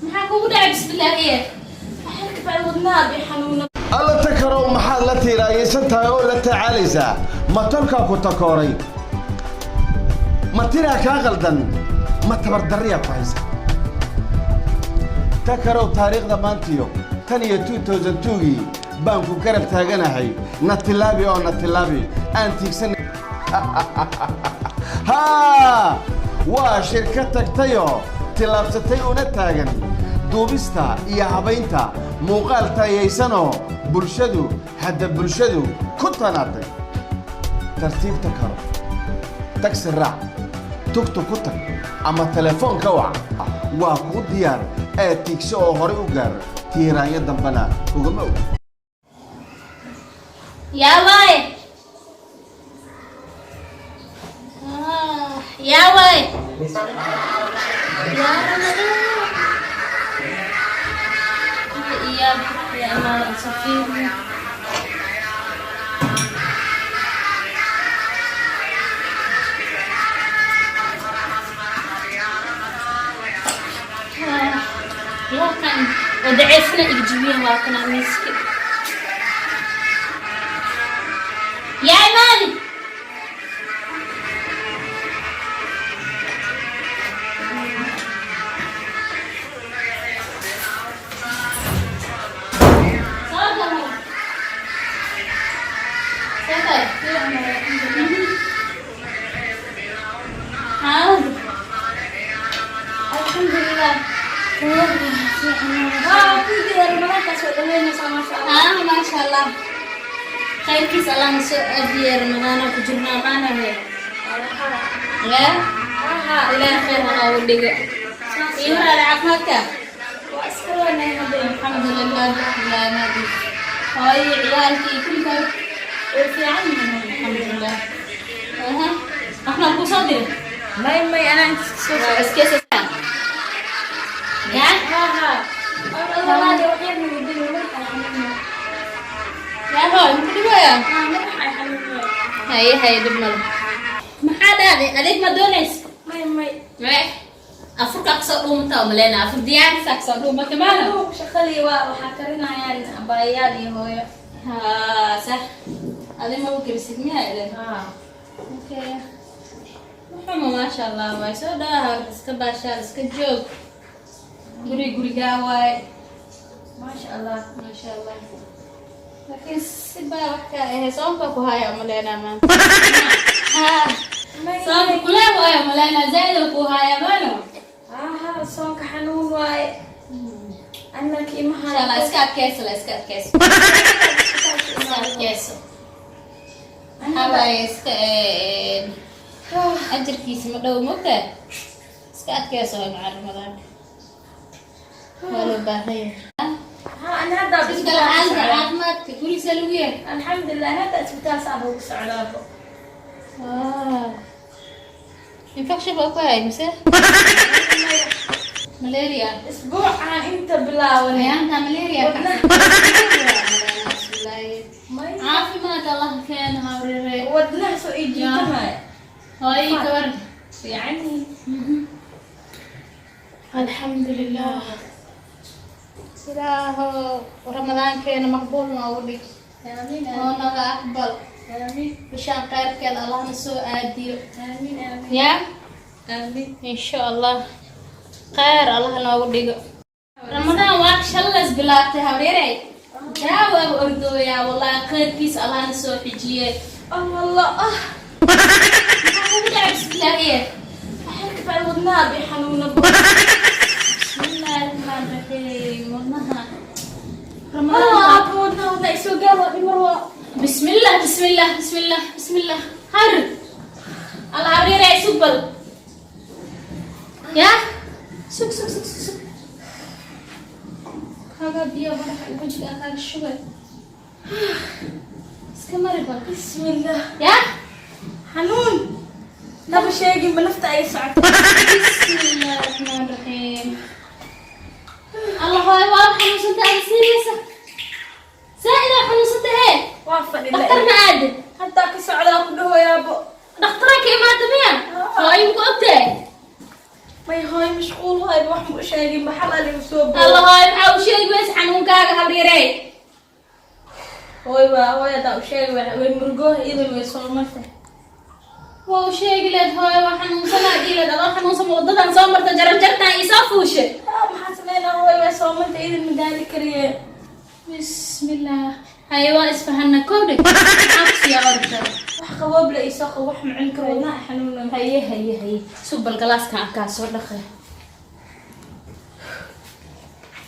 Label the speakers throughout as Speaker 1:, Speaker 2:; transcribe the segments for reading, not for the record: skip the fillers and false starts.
Speaker 1: Maxaa kugu dhacay? Bismillaahiye.
Speaker 2: Waxay ka bacay wadnaha bi xanuuna.
Speaker 3: Alla takarow, maxaad la tiiraayaysan tahay oo la tacaalaysaa? Ma tolkaa ku takooray? Ma tiraa kaa qaldan? Ma tabardarriyaa ku haysa? Takarow, taariikhda maantiyo tan iyo 2002gii baan ku garab taaganahay. Na tilaabi oo na tilaabi aan tiigsan. Haa, waa shirkad tagtayoo tillaabsatay una taagan duubista iyo habaynta muuqaal tayaysanoo bulshadu hadda bulshadu ku tanaatay. Tartiibta karo, tagsi raac, tugtu ku tag ama telefoon ka wac, waa kuu diyaar. Ee tiigso oo horay u gaar, tiiraanyo dambana ugama og.
Speaker 1: Yaa waaye? Ah, yaa waaye? Yaa Ramadaan. Inta iyaab yaa imaada aan soo fiirino. Ah, waa kan oo daceefna iga jibiyeen, waa kana miiska. Yaa imaadi? Soo galo. Soo gal. Xaaladu? Alxamdulilah.
Speaker 2: Waa ku jira Ramadaanka soo dhaweynaysa, maasha Allah.
Speaker 1: Ah, maasha Allah. Khayrkiis Allahna soo aadiye. Ramadaana ku jirnaa maanahe. Ya? Ilaahay khayr ha noogu dhigo. Iyo walaal, caafimaadka?
Speaker 2: Waa iska wanaag hadda.
Speaker 1: Alxamdulilah, ilaahay mahadiis. Hooyo, ciyaalkii kulligood
Speaker 2: Way fiican yihiin.
Speaker 1: Alxamdulilah. Aha. Waxna ku soo diray?
Speaker 2: May, may, anaa inta iska soo
Speaker 1: Waa iska soo. Ya?
Speaker 2: Ha. Walaal, wax yar nagu dil, madaxa xanuunaya.
Speaker 1: Yaa hooyo, muku dhibaya?
Speaker 2: Ha, madaxa ay xanuunaya.
Speaker 1: Haye, haye, dhib male. Maxaa dhacday? Adeeg ma doonaysa?
Speaker 2: May, may.
Speaker 1: May. Afurkaa kasoo dhuumata oo maleyna, afur diyaarisaa kasoo dhuumata maana.
Speaker 2: Shaqadii waa waxaa karinayaan abaayaal iyo hooyo.
Speaker 1: Haa, sax. Adi ma u karisid miyaa idan?
Speaker 2: Ha.
Speaker 1: Okay. Muxuma, maasha Allah, waay soo dhawaha, iska baashaal, iska joog. Guri gurigaa waay.
Speaker 2: Maasha Allah.
Speaker 1: Maasha Allah. Laakiin si baa wax ka ahe, soonka ku haya umaleynaa maanta. Haa.
Speaker 2: May.
Speaker 1: Soonka kuleel waay umaleynaa, zaaid ku haya maano.
Speaker 2: Ha, soonka xanuun waaye. Annaka imaha.
Speaker 1: Insha Allah, iska adkeyso la, iska adkeyso. Iska adkeyso. Maxaa waaye, iska ajarkiisa ma dhow, mogtahay? Iska adkeyso waa maca Ramadaanka. Waa loo baahan yahay.
Speaker 2: Ha, ana hadda
Speaker 1: Sidoo kale xaaladda caafimaadka gurigiisa lagu yahay.
Speaker 2: Alxamdulilah, hadda isbitaal saan ugu socdaabo.
Speaker 1: Ah. Infection baa ku hay mise? Malaria.
Speaker 2: Isbuucaan inta bilaawanay.
Speaker 1: Ayaanta malaria.
Speaker 2: Wadnaha.
Speaker 1: Bismillaahi.
Speaker 2: May.
Speaker 1: Caafimaad Allah keeno, hawrire.
Speaker 2: Wadnaha soo ijiitamaya.
Speaker 1: Hooyo, ka waran?
Speaker 2: Fiican yihiin.
Speaker 1: Alxamdulilah. Ilaahow Ramadaankeena maqbuul noogu dhig.
Speaker 2: Aamiin.
Speaker 1: Oo naga aqbal.
Speaker 2: Aamiin.
Speaker 1: Bishaan khayrkeeda Allahna soo aadiyo.
Speaker 2: Aamiin, aamiin.
Speaker 1: Yaa?
Speaker 2: Aamiin.
Speaker 1: Insha Allah. Khayr Allah noogu dhigo. Ramadaan waa shalas bilaabtay, hawryarey. Daawa ordooyaa, wallahi khayrkiisa Allahna soo xijiyey.
Speaker 2: Allah, ah.
Speaker 1: Maxaa kugu dhacay? Bismillaahiye.
Speaker 2: Waxay ka bacay wadnaha bi xanuuna.
Speaker 1: Bismillaahi raxmaani raxiim. Wadnaha.
Speaker 2: Ah,
Speaker 1: Ramadaan.
Speaker 2: wadnaha, wadnaha isoo gaar waa dhimar waa.
Speaker 1: Bismillah, bismillah, bismillah, bismillah. Har. Allah, hawryarey, sug bal. Yaa? Sug, sug, sug, sug, sug. Kaaga biyo madaxa iyo wajiga kaaga shubay. Iska mari bal.
Speaker 2: Bismillah.
Speaker 1: Yaa?
Speaker 2: Xanuun. Naba sheegin ba, nafta ay socoto.
Speaker 1: Bismillaahi raxmaani raxiim. Allah, hooyo, waa xanuunsantahay, serious? Zaaid waa xanuunsantahay.
Speaker 2: Waa fadhila.
Speaker 1: Dhakhtar ma aadin?
Speaker 2: Haddaa ka socdaa ku dhahoyaabo.
Speaker 1: Dhakhtaraa ka imaata miya? Hooyo, maku ogtahay?
Speaker 2: May, hooy mashquul waay, wax ma u sheegin, maxaa la soo booday?
Speaker 1: Alla, hooy maxaa u sheegi weyse xanuunkaaga, habaryarey?
Speaker 2: Hooy waa hooy, hadaa u sheegi way murgooha, idan way soo martay.
Speaker 1: Waa u sheegi leed hooyo, waa xanuunsanaa dhiileed. Adoo xanuunsan wadadan soo marta, jaranjartan isoo fuushe.
Speaker 2: Ah, maxaa sameynaa? Hooy way soo martay, idan madaali kariye.
Speaker 1: Bismillah, haye, waa isfahana kowdhe. Maxaa ku siiyaa orda?
Speaker 2: Wax qaboob la isoo qabo, wax macun karo, wadnaha xanuuna.
Speaker 1: Haye haye haye, sug bal, galaaskan arkaa soo dhaqay.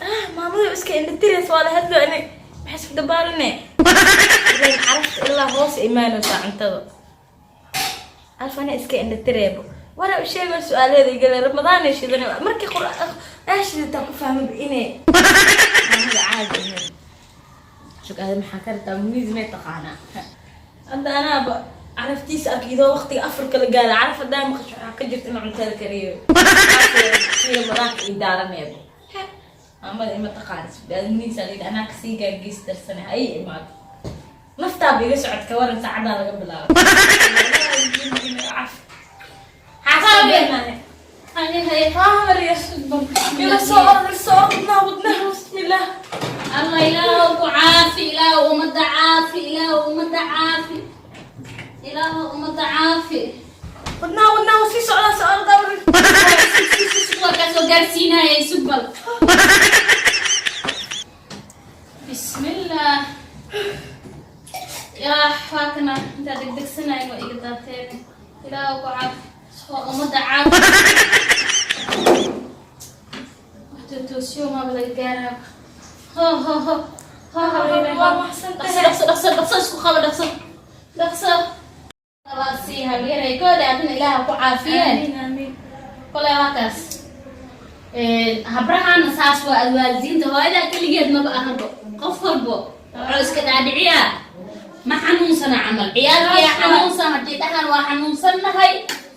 Speaker 2: Ah, maamadu iska indhatirays, waa la hadlo ani maxay isku dabaaline? Ilan carafta ilaa hoos imaanaysaa cuntada. Alf ana iska indhatireebo, wara u sheego su-aaleeda igale. Ramadaanay shidan markii qur aa shidataa ku fahmaba inay maamada caadi ahayn. Sug-aada, maxaa ka rabtaa? Muniis may taqaanaa? Hadda anaaba caraftiisa arka, idoo waqtiga afarka la gaara. Caraf haddaa maqasho, waxaa ka jirta inuu cuntada kariyo si Ramadaanka ii daaraneebo. Maamada ima taqaanis muniis aa anaa kasii gaagiis darsane ha ii imaado, naftaaba iga socod. Ka waran saacadaa laga bilaabo?
Speaker 1: Haye haye.
Speaker 2: Ila soo orod, ila soo orod, wadnaha, wadnaha, bismillah.
Speaker 1: Allah, Ilaahu ku caafi. Ilaahu ummadda caafi, Ilaahu ummadda caafi, Ilaahu ummadda caafi.
Speaker 2: Wadnaha, wadnaha, sii socdaa, soo orod, orod.
Speaker 1: Waa kaa soo gaarsiinayay, sug bal. Bismillah, yaa waa kana intaa degdegsanayn waa iga daateen. Ilaahu ku caafi oo ummadda caafi. Wax toosiyo maaba laga gaaraa. Ho ho ho ho ho.
Speaker 2: Waa maxsantahay.
Speaker 1: Dhaqso, dhaqso, dhaqso, isku qabo, dhaqso, dhaqso. Allah sii habeeray kooda, adina Ilaaha ku caafiyeen.
Speaker 2: Amiin, amiin.
Speaker 1: Kolay waa kaas. Habrahana saas waa waalidiinta, hooyadaa keligeed maba ahanbo. Qof walbo wuxuu iska dhaadhiciyaa ma xanuunsana camal. Ciyaalkiyaa xanuunsan haddii dhahan waa xanuunsannahay,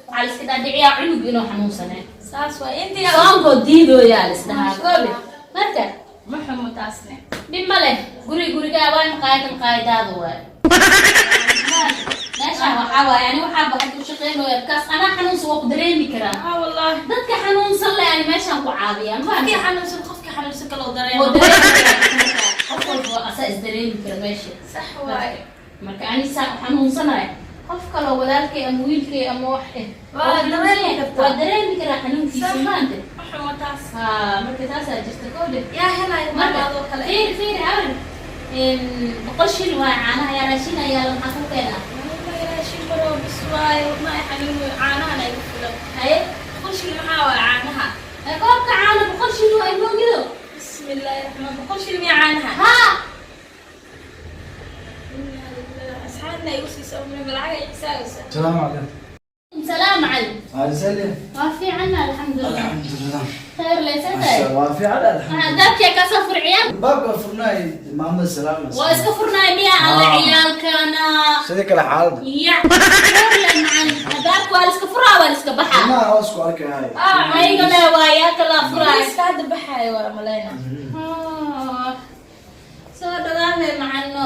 Speaker 1: waxaa la iska dhaadhiciyaa cunug inuu xanuunsaneen.
Speaker 2: Saas waa intii.
Speaker 1: Soonkoo diidooyaa la isdhahaa koobe marka.
Speaker 2: Ma xumo taasne.
Speaker 1: Dhib ma leh, guri gurigaa waay, maqaayada maqaayadaada waay. Meeshaan waxaa waaye ani waxaa baxad u shaqeynooya kaas, anaa xanuunsan waa ku dareemi karaa.
Speaker 2: Ah, wallaahi.
Speaker 1: Dadka xanuunsan le ani meeshaan ku caabiyaa ma
Speaker 2: Qofkii xanuunsan, qofkii xanuunsan kaloo dareemo.
Speaker 1: Oo dareemi karaa. Qof walba asaa is dareemi kara meesha.
Speaker 2: Sax waaye.
Speaker 1: Marka ani saa u xanuunsanaya, qof kaloo walaalkay ama wiilkay ama wax eh
Speaker 2: Waa
Speaker 1: oo xanuunsan
Speaker 2: dareemi
Speaker 1: yahay,
Speaker 2: kartaa.
Speaker 1: waa dareemi karaa xanuunkiisa.
Speaker 2: Sax.
Speaker 1: Maanta
Speaker 2: Ma xumo taas.
Speaker 1: Ha, marka taasaa jirta kowdhe.
Speaker 2: Yaa helaya
Speaker 1: Marka
Speaker 2: maamaadoo kale?
Speaker 1: Fiiri, fiiri habar, 100 shil waa caanaha yaa raashin ayaa la maxaa ku keenaa?
Speaker 2: Raashin maroo bis waaye, wadnaha ay xanuun, caanahan ay ku filan.
Speaker 1: Haye.
Speaker 2: 100 shil maxaa waaye caanaha?
Speaker 1: Ee, koobka caana 100 shil waa imoogido.
Speaker 2: Bismillaahi raxmaan, 100 shil miya caanaha?
Speaker 1: Ha.
Speaker 2: Asxaabna igu siisa umri lacag ay xisaabeysa.
Speaker 4: السلام عليكم.
Speaker 1: Salaam macalin.
Speaker 4: سلم.
Speaker 1: Waa fiicanna, alxamdulilah.
Speaker 4: الحمد لله.
Speaker 1: Khayr laysantahay.
Speaker 4: وفي على الحمد.
Speaker 1: Waxaa daabkiya kasoo fur ciyaal.
Speaker 4: بابك فرناي ماما، السلام.
Speaker 1: Waa iska furnaay miya alla?
Speaker 4: Ah.
Speaker 1: Ciyaalkana
Speaker 4: sidii kale xaaladda?
Speaker 1: Ya khayr le macalin, daabka waa la iska furaa, waa la iska baxaa.
Speaker 4: Ilmaha hoos ku arkay.
Speaker 1: Ayaga le waa yaa kala furaay.
Speaker 2: Iska hadda baxaayo waa maleyna.
Speaker 1: Ah, soo dhawaahe macalino.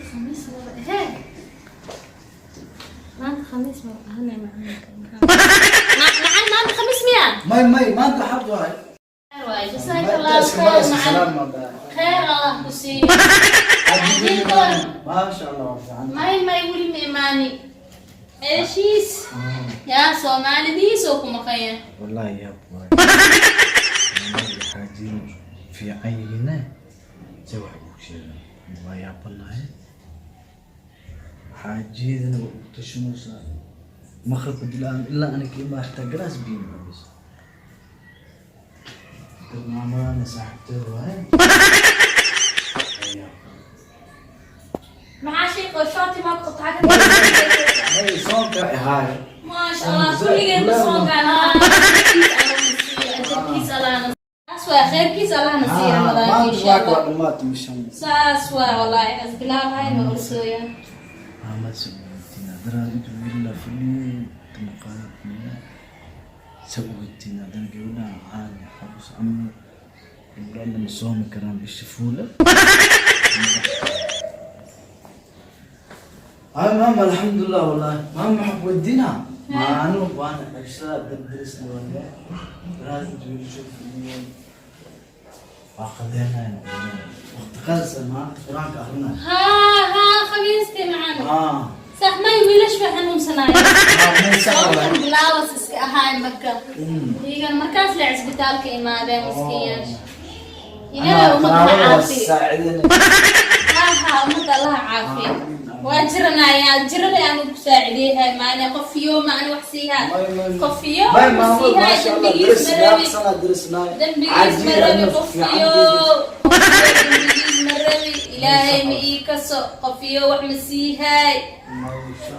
Speaker 1: Khamiis maba ahee maanta, khamiis maba ahane macalinka. Macalin, maanta khamiis miya?
Speaker 4: May may, maanta xad waay.
Speaker 1: Waay, jazaaka Allahu khayr macalin.
Speaker 4: Salaam ma baa.
Speaker 1: Khayr Allah ku siiyo. Xajiinkoon.
Speaker 4: Maasha Allah, waa fiican.
Speaker 1: May may, weli ma imaani heshiis yaa Soomaalidiisoo ku maqanya.
Speaker 4: Wallahi yaab waay, xaajiin fiican yihiine se wax ugu sheegan waa yaabanahay. Xaajiyadana waa ugu tashanaysaa maqribka dilaan ilaa aniga imaa, xitaa galaas biyo ma cabayso. Dad maamadana saaxiibteed waaye. Waa yaab.
Speaker 2: Maxaa shiiqo shooti maa ku qabtaa?
Speaker 4: May, soonka ahaay.
Speaker 2: Maasha Allah, kulligeen ba soonkaan.
Speaker 1: Ajarkiis Allahna saas waa, khayrkiis Allahna siiyo Ramadaan.
Speaker 4: Maanta
Speaker 1: insha
Speaker 4: waa
Speaker 1: Allah.
Speaker 4: Waa dhammaata mishan.
Speaker 1: Saas waa wallaahi, asbilaabhayn waa ulsooyaan.
Speaker 4: Maamad saweydiin haddana intuu wiil la fadhiyay maqaayad miya saweydiin haddana gabadhan caani xabus ama gabdhaha ma soomi karaan bisha fuula. Ay maama, alxamdulilah, wallahi maama, waxaan ku weydiinaa. Maalin waana ceshada dardarisna waa daraad inta wiilasha fadhiyeen waa qadeenayna waqti qadasa maanta Qur-aanka akrinaya.
Speaker 1: Haa haa, khamiistii macaan.
Speaker 4: Ah.
Speaker 1: Sax, may wiilash bay xanuunsanaayeen.
Speaker 4: May sax waay.
Speaker 1: Bilaawas iska ahaay marka iyagan markaas le cisbitaalka imaadeen miskiinyaasha. Ilaahay ummadda ha caafiyo.
Speaker 4: Saacideen.
Speaker 1: Haa haa, ummadda Allaha caafiyo. Waa jiranayaa jirada aanu ku saacideeyahay maane qofiyo ma ani wax siihaa qofiyo
Speaker 4: may
Speaker 1: ma
Speaker 4: maamul
Speaker 1: siihaa.
Speaker 4: Maasha Allah.
Speaker 1: Dembigiis
Speaker 4: Daris
Speaker 1: ma rabi.
Speaker 4: sana darisnaay.
Speaker 1: Dembigiis ma rabi qofiyo, dembigiis ma rabi. Ilaahay ma ii kaso qofiyo wax ma siihaay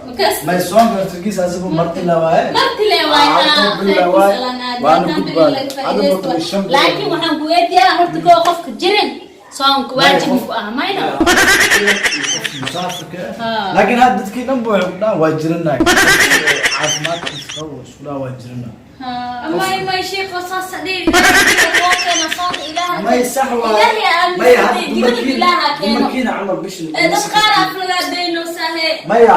Speaker 1: markaas.
Speaker 4: May soonka turkiis asigu marti la waaye.
Speaker 1: Marti le waay.
Speaker 4: Ah, bilaa waay. Waana gudbaan. Hadda boqol iyo shan.
Speaker 1: Laakiin waxaan ku weydiiyaa horta koo qofka jirin soonka waajib ku ah mayno?
Speaker 4: Musaafirka.
Speaker 1: Ha.
Speaker 4: Laakiin hadda dadkii dhan ba waxay ku dhahaan waa jiranaa, caafimaadkiisa qabo isku dhahaan waa jiranaa.
Speaker 2: May may sheekho, saas dhihi loo keena soonka Ilaaha.
Speaker 4: May sax waa.
Speaker 2: Ilaahay
Speaker 4: may
Speaker 2: aaminsan jirada Ilaaha keeno.
Speaker 4: Dumarkiina camal bishin.
Speaker 2: Ee dad qaar aflagaadeyno sahe.
Speaker 4: Maya,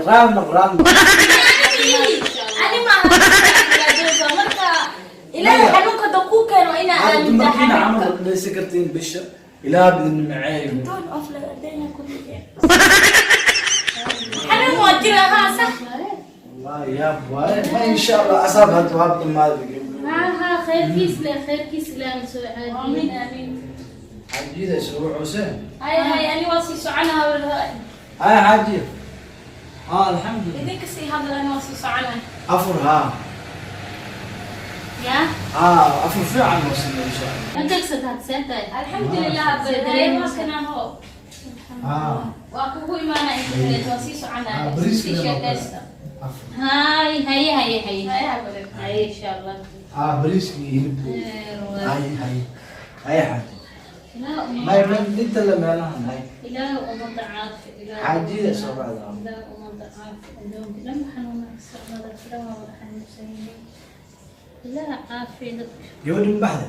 Speaker 4: raadna raadna.
Speaker 2: Ani ma aha marka Ilaahay xanuunka da ku keeno inaa
Speaker 4: hadda
Speaker 2: aaminta
Speaker 4: dumarkiina
Speaker 2: xanuunka.
Speaker 4: Camal dhaysan kartiin bisha ilaa bidin maceey.
Speaker 2: Doon aflagaadeyna ku xanuun waa jira, haa sax.
Speaker 4: Wallahi yaab waaye. Ma insha Allah asaab hadda waa dhamaad.
Speaker 1: Haa haa, khayrkiis le, khayrkiis Ilaahay soo caadiyo.
Speaker 2: Amiin amiin.
Speaker 4: Xaajida soo cuseen.
Speaker 2: Hay hay, ani waa sii soconaha.
Speaker 4: Hay xaaji, haa, alxamdulillah.
Speaker 2: Idinka sii hadla, ani waa sii soconaha.
Speaker 4: Afur haa.
Speaker 1: Yaa.
Speaker 4: Haa, afur fiican oo sameey insha Allah.
Speaker 1: Antagsad had seentahay.
Speaker 2: Alxamdulilah, badanaa
Speaker 4: haa.
Speaker 2: Waa kugu imaanaa inta kaleeto, waa sii soconaa.
Speaker 4: Ah, bariis
Speaker 2: sii
Speaker 4: kale waa
Speaker 2: sheekaysta.
Speaker 4: Afur.
Speaker 1: Hay haye haye haye.
Speaker 2: Hayaha badan.
Speaker 1: Haye, insha Allah.
Speaker 4: Haa, bariiska iyo hilibka.
Speaker 1: Khayr waay.
Speaker 4: Hay hay hay xaaji.
Speaker 1: Ilaah
Speaker 4: may
Speaker 1: ummadda
Speaker 4: may inta la meelahan hay.
Speaker 1: Ilaah ummadda caafi. Ilaah
Speaker 4: Xaajida soo bacda.
Speaker 1: Ilaah ummadda caafi. Adduunka dhan xanuunaysa, dadka dhan waa wada xanuunsan yihiin. Ilaah caafi dadka.
Speaker 4: Gabadhin baxda.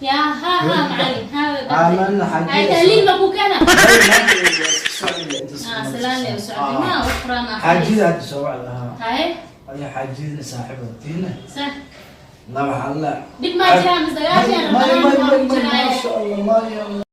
Speaker 1: Yaa haa haa macallin, haa way
Speaker 4: haa
Speaker 1: baxday.
Speaker 4: maana
Speaker 1: Hay
Speaker 4: xaajida.
Speaker 1: Tahliil ma ku keena? Ah, salaan le u socotay ma wax Quraan akhri.
Speaker 4: Xaajida hadda soo bacda, haa.
Speaker 1: Haye.
Speaker 4: Adiga xaajidina saaxiibada tiina.
Speaker 1: Sax.
Speaker 4: La waxaa la
Speaker 1: Dhib maa jiraa, masdagaashan
Speaker 4: may
Speaker 1: Ramadaan
Speaker 4: may
Speaker 1: waa
Speaker 4: may
Speaker 1: ku
Speaker 4: may
Speaker 1: jiraaye.
Speaker 4: Maasha Allah, maasha Allah.